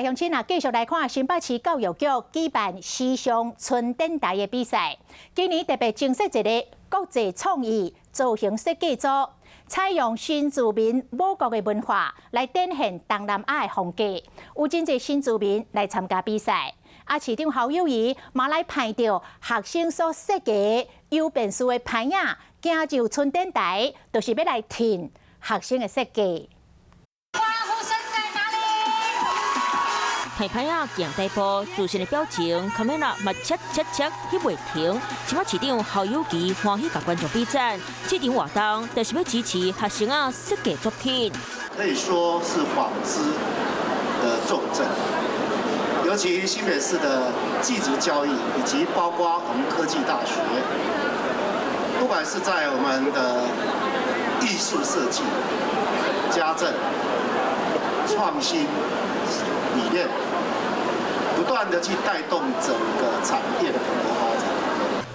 來鄉親啊，繼續來看新北市教育局舉辦時尚春典台的比賽。今年特別增設一个國際創意造型設計組，採用新住民母國的文化來展現東南亞的風格。有真濟新住民來參加比賽。啊，市長侯友宜嘛來拍著學生所設計的誘變師的牌仔，行入春典台，就是欲來挺學生的設計。歡呼聲在哪裡？提牌仔行大步，自信的表情，卡梅拉嘛切切切翕袂停。新北市長侯友宜歡喜共觀眾比讚，這場活動就是欲支持學生仔設計作品。可以說是紡織的重鎮，尤其新北市的技職教育，以及包括我們科技大學，不管是在我們的藝術設計、家政、創新理念，不斷的去帶動整個產業的蓬勃發展。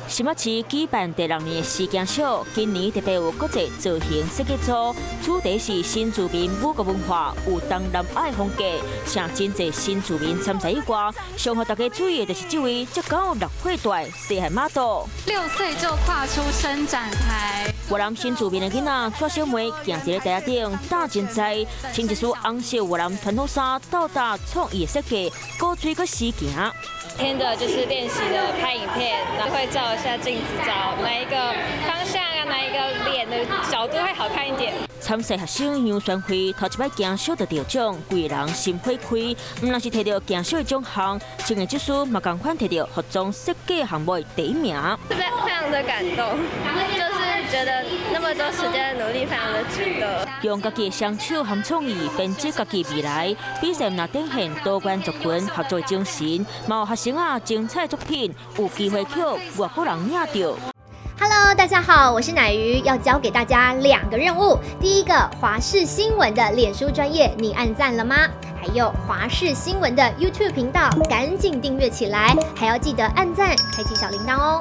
新北市舉辦第六年的時行秀，今年特別有國際造型設計組，主題是新住民母國文化，有東南亞風格，請真濟新住民參賽以外，上予大家注意的就是這位才剛6歲大細漢瑪朵。6歲就跨出伸展台。越南新住民的囡仔帶小妹行佇咧台仔頂，膽真濟，穿一束紅色越南傳統衫，鬥搭創意設計，鼓吹閣時行。天的就是練習的拍影片，然後會照一下鏡子，找哪一個方向啊，哪一個臉的角度會好看一點。參賽學生楊宣慧頭一擺行秀就得獎，規个人心花開。毋但是提著行秀的獎項，穿的這束嘛仝款提著服裝設計項目的第一名。非非常的感動，就是覺得那麼多時間的努力非常的值得。用家己的雙手和創意編織家己未來，比賽毋但展現多元族群合作精神，嘛有學生仔精彩作品有機會予外國人領著。 Hello，大家好，我是奶魚，要交給大家兩個任務。第一個，華視新聞的臉書專頁，你按讚了嗎？還有華視新聞的 YouTube 頻道，趕緊訂閱起來，還要記得按讚，開啟小鈴鐺哦。